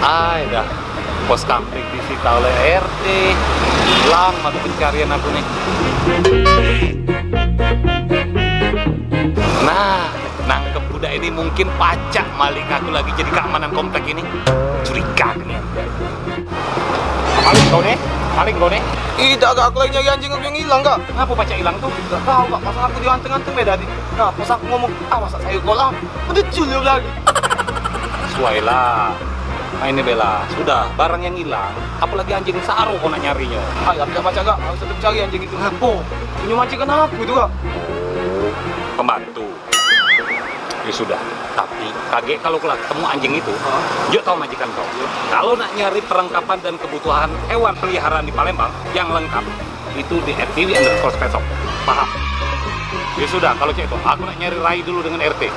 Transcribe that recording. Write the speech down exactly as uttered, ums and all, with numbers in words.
Ai dah, pos kampleng disita oleh R T. Ilang mata pencarian aku nih. Nah, nangkep budak ini mungkin pacak malik aku lagi jadi keamanan komplek ini. Curiga aku nih. Maling kau nih, maling kau nih. Ih, dak, Kak, aku lagi nyari anjing aku yang hilang, Kak. Ngapa pacak hilang tuh? Gak tahu, Kak, pasal aku dianteng-anteng be tadi. Nah, pas aku ngomong, "Ah, masak sayur kol ah," udah cul dia lagi. Suailah. Nah, ini Bella, sudah, barang yang hilang, apalagi anjing saro kau nak nyarinyo. Ah, tapi dak pacak, Kak, harus tetap cari anjing itu. Ngapo? Punya majikan aku itu, Kak. Pembantu. Ya sudah, tapi kagek kalau kelak ketemu anjing itu, jok tahu majikan kau. Kalau nak nyari perlengkapan dan kebutuhan hewan peliharaan di Palembang yang lengkap, itu di F T V underscore pet shop. Paham? Ya sudah, kalau cek itu, aku nak nyari Rai dulu dengan R T.